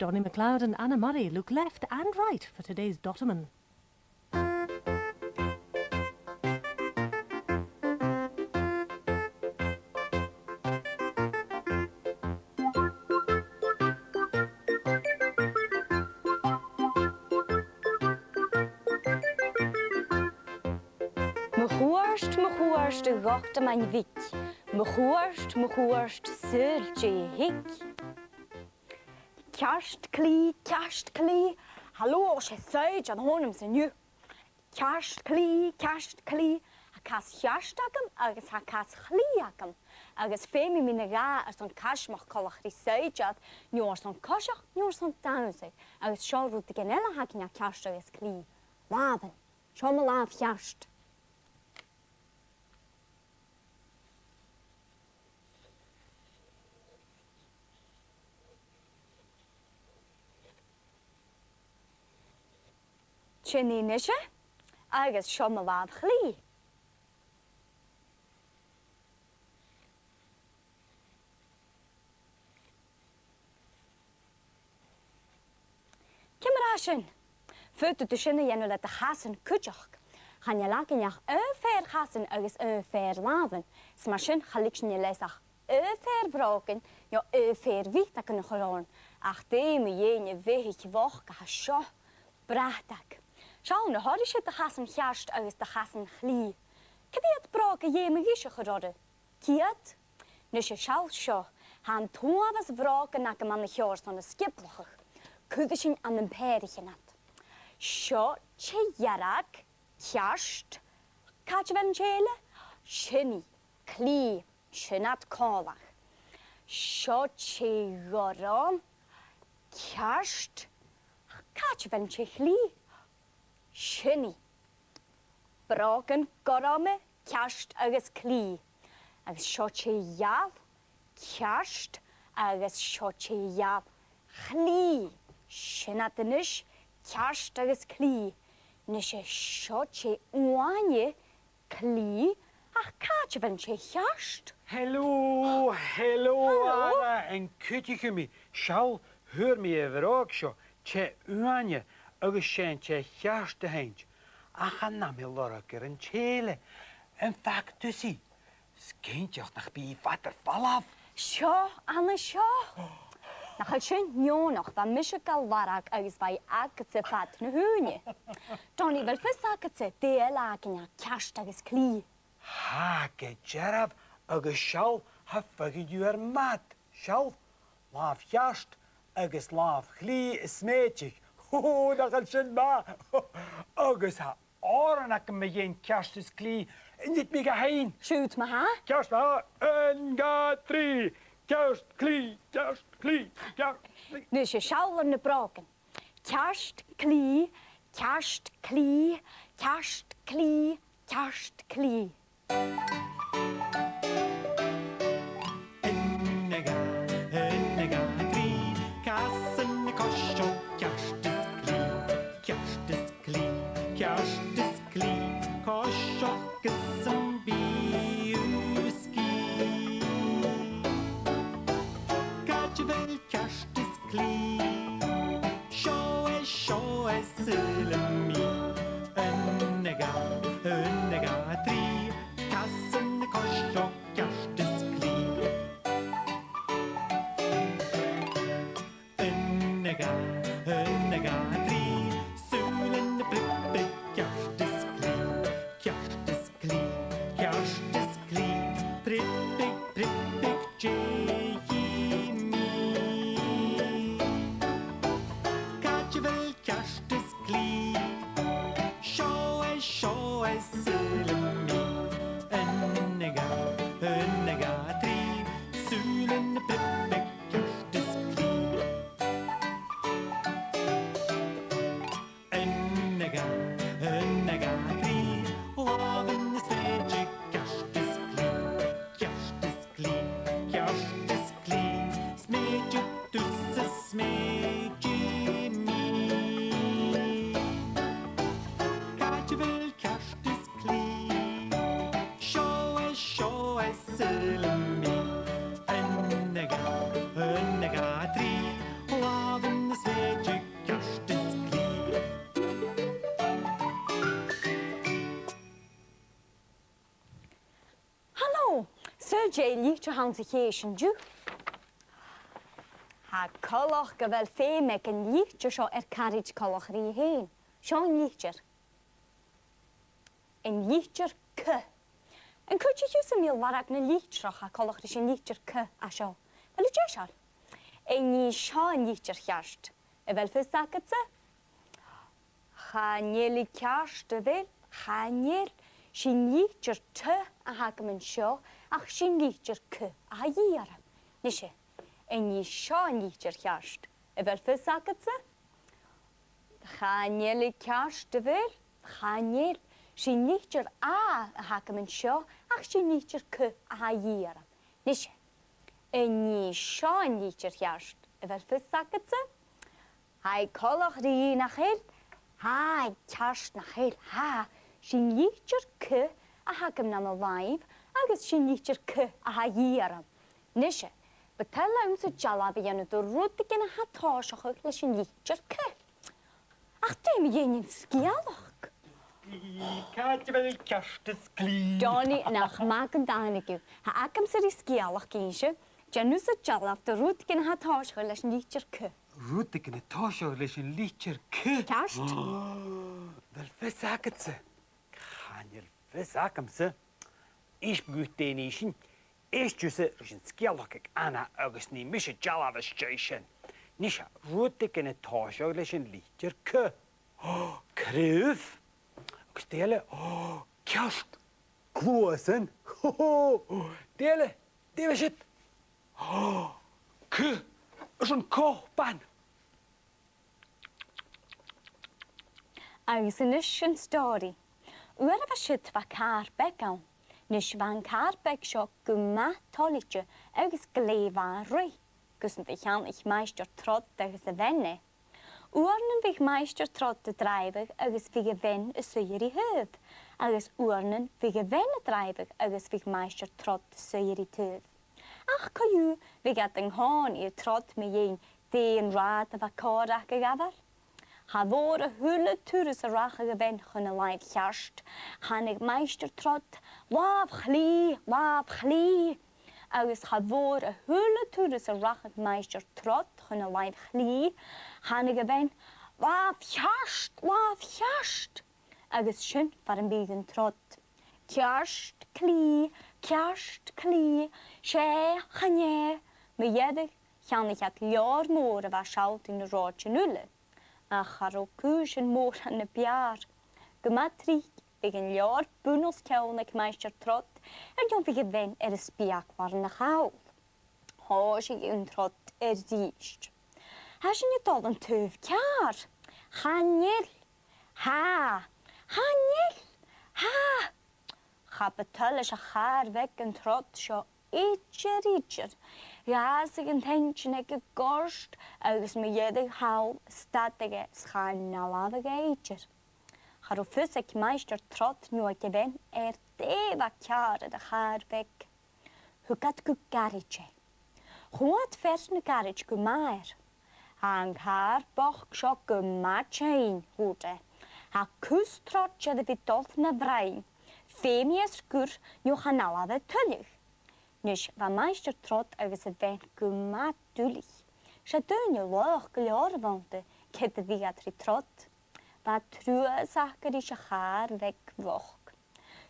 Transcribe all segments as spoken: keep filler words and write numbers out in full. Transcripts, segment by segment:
Donnie MacLeod and Anna Murray look left and right for today's Dotterman. Mo chuairt, mo chuairt, a dhotamain bhig. Mo chuairt, mo chuairt, saoil dè thig. Ceart clì, ceart clì. Halò, 's e Saighdear a th' annamsa an-diugh. Ceart clì, ceart clì. Tha cas cheart agam agus tha cas chlì agam. Agus feumaidh mi na dhà airson caismeachd coltach ri Saighdear, no airson coiseachd, no airson dannsa. Agus seo rudeigin eile a th' againn a tha ceart agus clì. Làmhan. Seo mo làmh cheart. Sin i a-nise, agus seo mo làmh chlì. Ciamar a tha sin? Faodaidh tu sin a dhèanamh le do chasan cuideachd. Chan eil againn ach aon phaidhir chasan agus aon phaidhir làmhan, is mar sin cha leig sinn a leas ach aon phaidhir bhrògan no aon phaidhir mhiotag a chur oirnn, ach dè mu dheidhinn a' bheathach bhochd a tha seo? Bratag. Seall na h-oirbhse, do chasan cheart agus do chasan chlì. Cò mheud bròg a dh'fheumadh ise a chur oirbh? Ceud. Nise, seall seo. Tha an t-uabhas bhrògan agam ann an seo airson an sgioblachadh. Cuiridh sinn ann am pàirtean iad. Seo tè dhearg, ceart. Càit a bheil an tè eile? Sin i, clì. Sin iad còmhla. Seo tè gorm, ceart. Càit a bheil an tè chlì? Sin i. Brògan gorma, ceart agus clì. Agus seo tè gheal, ceart, agus seo tè gheal, chlì. Sin iad a-nis, ceart agus clì. Nise, seo tè uaine, clì, ach càit a bheil an tè cheart? Hello, hello, hello. Anna, an cuidich thu mi? Seall, fhuair mi a' bhròg seo, tè uaine, agus 's e an tè cheart a th' innte. Ach chan fhaigh mi lorg air an tè eile. Am faca tusa i? 'S cinnteach nach bi i fada air falbh. Seo, Anna, seo. Nach eil sin neònach, bha mise ga lorg agus bha i agadsa fad na h-ùine. Donnie, a bheil fios agadsa dè eile a th' againn a tha ceart agus clì? Tha, gu dearbh, agus seall, tha feadhainn dhiubh air m' fhad. Seall, làmh cheart agus làmh chlì a' smèideadh. Hù, nach eil sin math? Agus tha òran agam mu dheidhinn ceart is clì. An tèid mi ga sheinn? Siuthad ma-thà. Ceart ma-thà. Aon, dhà, trì. Ceart, clì, ceart, clì, ceart, clì. Nise, seall air na brògan. Ceart, clì, ceart, clì, ceart, clì, ceart, clì. Aon, a dhà, aon, a dhà, trì, casan a' coiseachd, ceart is clì, ceart is clì, ceart is clì, coiseachd gus am bi thu sgìth. Càit a bheil ceart is clì? Seo e, seo e, saoilidh mi. Aon, a dhà, aon, a dhà, trì, casan a' coiseachd, ceart is clì. Aon, a dhà, aon, a dhà, trì, sùilean a' priobadh, ceart is clì, ceart is clì, ceart is clì, priobadh, priobadh, dè chì mi? Càit a bheil ceart is clì? Seo e, seo e, saoilidh mi. Aon, a dhà, aon, a dhà, trì, sùilean a' priobadh, ceart is clì. Aon, a dhà, Dè an litir a th' anns a' chèis an-diugh? Tha coltach gu bheil feum aig an litir seo air caraid coltach rithe fhèin. Seo an litir. An litir C. An cuidich thusa mi lorg na litreach a tha coltach ris an litir C a tha seo? A bheil thu deiseil? An e seo an litir cheart? A bheil fios agadsa? Chan eil i ceart, a bheil? Chan eil. 'S e an litir T a th' agam an seo, ach 's e an litir C a tha a dhìth orm. Nise, an e seo an litir cheart? A bheil fios agadsa? Chan eil i ceart, a bheil? Chan eil. 'S e an litir A a th' agam an seo, ach 's e an litir C a tha a dhìth orm. Nise, an e seo an litir cheart? A bheil fios agadsa? Tha i coltach rithe, nach eil? Tha i ceart, nach eil? Tha. 'S e an litir C a th' agam nam làimh, agus 's e an litir C a tha a dhìth orm. Nise, bu toil leamsa dealbh a dhèanamh de rudeigin a tha a' tòiseachadh leis an litir C. Ach dè mu dheidhinn an sgeulachd? Càit a bheil ceartas glè? Donnie, nach math gun tàinig thu. Tha agamsa ri sgeulachd innse. Dèan thusa dealbh de rudeigin a tha a' tòiseachadh leis an litir C. Rudeigin a' tòiseachadh leis an litir C? Ceart. A bheil fios agadsa? Chan eil fios agamsa. Innsibh dhomh dè nì sinn. Èist thusa ris an sgeulachd aig Anna agus nì mise dealbh às dèidh sin. Nise, rudeigin a' tòiseachadh leis an litir C. Craobh. Agus dè eile? Ceart. Cluasan. Dè eile? Dè bha siud? C. Airson cupan. Agus a-nis an stòiridh. Uair a bha siud bha càr beag ann. Nis bha an càr beag seo gu math toilichte agus glè mhath ruith, gus an do cheannaich Maighstir Trod agus a bhean e. Uaireannan bhiodh Maighstir Trod a' dràibheadh agus bhiodh a bhean a' suidhe ri thaobh, agus uaireannan bhiodh a bhean a' dràibheadh agus bhiodh Maighstir Trod a' suidhe ri taobh. Ach co-dhiù, bhiodh iad an-còmhnaidh a' trod mu dheidhinn dè an rathad a bha còir aca a ghabhail. Cha mhòr a h-uile turas a rachadh a' bhean chun an làimh cheart, chanadh Maighstir Trod, "Làmh chlì, làmh chlì." Agus cha mhòr a h-uile turas a rachadh Maighstir Trod chun an làimh chlì, chanadh a bhean, "Làmh cheart, làmh cheart." Agus sin far am biodh an trod. Ceart, clì, ceart, clì, 's e, chan e. Mu dheireadh, cheannaich iad leabhar mòr a bha a' sealltainn na rathaidean uile. Ach cha robh cùisean mòran na b' fheàrr. Gu math tric, bhiodh an leabhar bun-os-cionn aig Maighstir Trod, air neo bhiodh a bhean air a speuclairean a chall. Thòisich an trod a-rithist. "Tha sinn a' dol an taobh ceàrr. Chan eil. Tha. Chan eil. Tha." Cha bu toil leis a' chàr bheag an trod seo idir, idir. Dh'fhàsadh an t-einnsean aige goirt agus mu dheireadh thall, stadaidh e 's chan fhalbhadh e idir. Cha robh fios aig Maighstir Trod no aig a bhean air dè bha ceàrr air a' chàr bheag. Thug iad gu garaid e. Chunnaic fear na garaid gu math air. "Tha an càr bochd seo gu math tinn," thuirt e. "Tha cus troid air a bhith a' dol na bhroinn. Feumaidh e sgur no chan fhalbh e tuilleadh." Nis, bha Maighstir Trod agus a bhean gu math duilich. 'S e daoine laghach gu leòr a bh' annta, ged a bhiodh iad ri trod. Bha truas aca ris a' chàr bheag bhochd.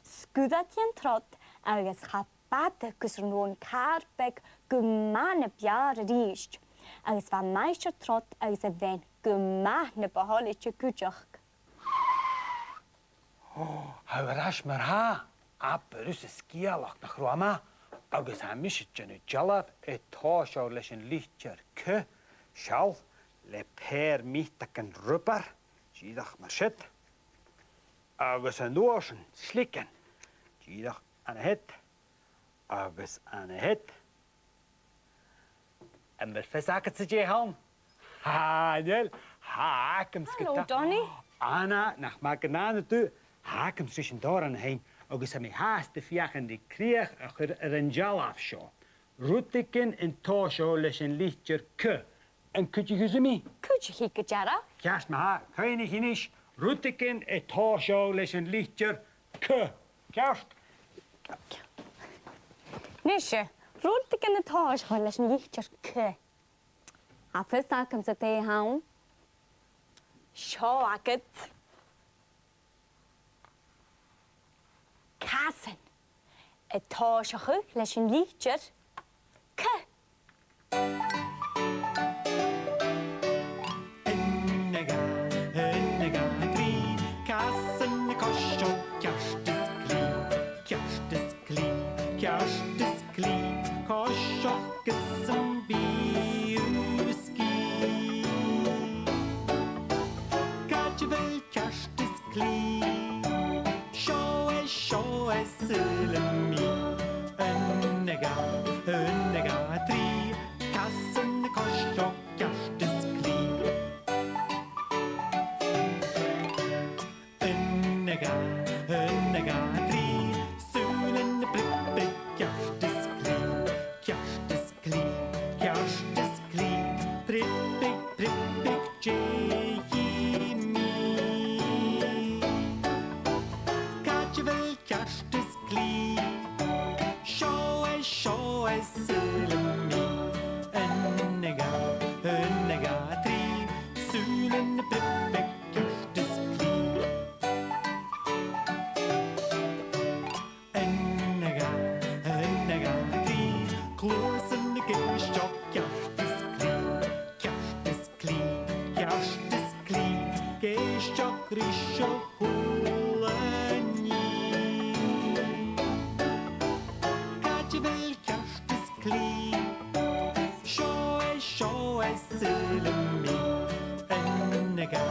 Sguir iad dhen trod agus cha b' fhada gus an robh an càr beag gu math na b' fheàrr a-rithist, agus bha Maighstir Trod agus a bhean gu math na bu thoilichte cuideachd. Ò, tha thu air ais mar-thà. Abair thusa sgeulachd, nach robh e math? Agus tha mise a' dèanamh dealbh a' tòiseachadh leis an litir C, seall, le pàir miotagan rubair, dìreach mar siud. Agus an uair sin sligean, dìreach an siud, agus an siud. Am bheil fios agadsa dè th' ann? Chan eil, tha agam sgeulachd. Hello, Donnie. Anna, nach math gun tàinig thu. Tha agam ris an t-òran fhèin, agus tha mi fhathast a' feuchainn ri crìoch a chur air an dealbh seo. Rudeigin a' tòiseachadh leis an litir C. An cuidich thusa mi? Cuidichidh gu dearbh. Ceart ma-thà, cuimhnich a-nis, rudeigin a' tòiseachadh leis an litir C. Ceart? Nise, rudeigin a' tòiseachadh leis an litir C. Tha fios agamsa dè th' ann. Seo agad. Casan a' tòiseachadh leis an litir C. Aon, a dhà, aon, a dhà, trì, casan a' coiseachd ceart is clì, ceart is clì, ceart is clì, coiseachd gus am bi thu sgìth. Càit a bheil ceart is clì? Seo e, seo e, saoilidh mi. Aon, a dhà, aon, a dhà, trì, casan a' coiseachd ceart is clì. Aon, a dhà, aon, a dhà, trì, sùilean a' priobadh ceart is clì, ceart is clì, ceart is clì, priobadh, priobadh, dè chì mi? Càit a bheil ceart is clì? Seo e, seo e, saoilidh mi. Aon, a dhà, aon, a dhà, trì, sùilean a' priobadh ceart is clì. Aon, a dhà, aon, a dhà, trì, cluasan ag èisteachd ceart is clì, ceart is clì, ceart is clì, ag èisteachd ris a h-uile nì. Càit a bheil ceart is clì? Seo e, seo e, saoilidh mi. Aon, a dhà,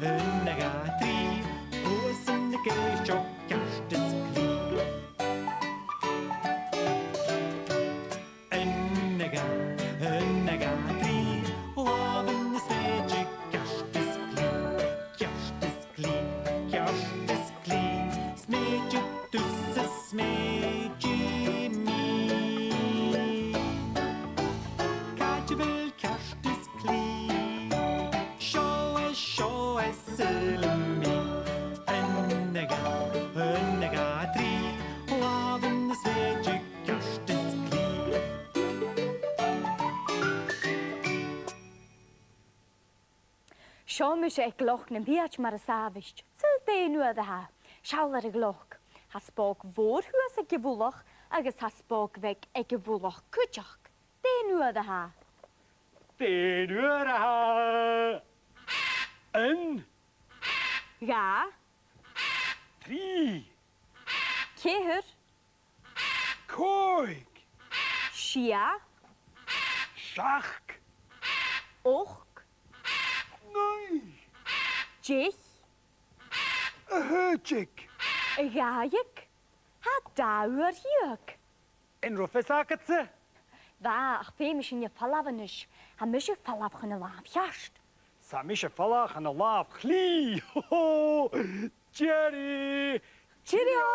aon, a dhà, trì, cluasan ag èisteachd ceart is clì. Aon, a dhà, aon, a dhà, trì, làmhan a' smèideadh ceart is clì, ceart is clì, ceart is clì, smèideadh tusa, smèididh mi. Càit a bheil ceart is clì? Seo e, seo e, saoilidh mi. Aon, a dhà, aon, a dhà, trì, làmhan a' smèideadh ceart is clì. Seo mise aig Loch nam Biaid mar as àbhaist. Saoil dè an uair a tha? Seall air a' ghleoc. Tha spòg mhòr shuas aig a' mhullach agus tha spòg bheag aig a' mhullach cuideachd. Dè an uair a tha? Dè an uair a tha? Aon. Dhà. Trì. Ceithir. Còig. Sia. Seachd. Ochd. Naoi. Deich. A h-aon deug. A dhà dheug. Tha dà uair dheug. An robh fios agadsa? Bha, ach feumaidh sinn falbh a-nis. Tha mise a' falbh chun an làmh cheart. 'S tha mise a' falbh chun an làmh chlì. Ho, ho! Cheerio! Cheerio!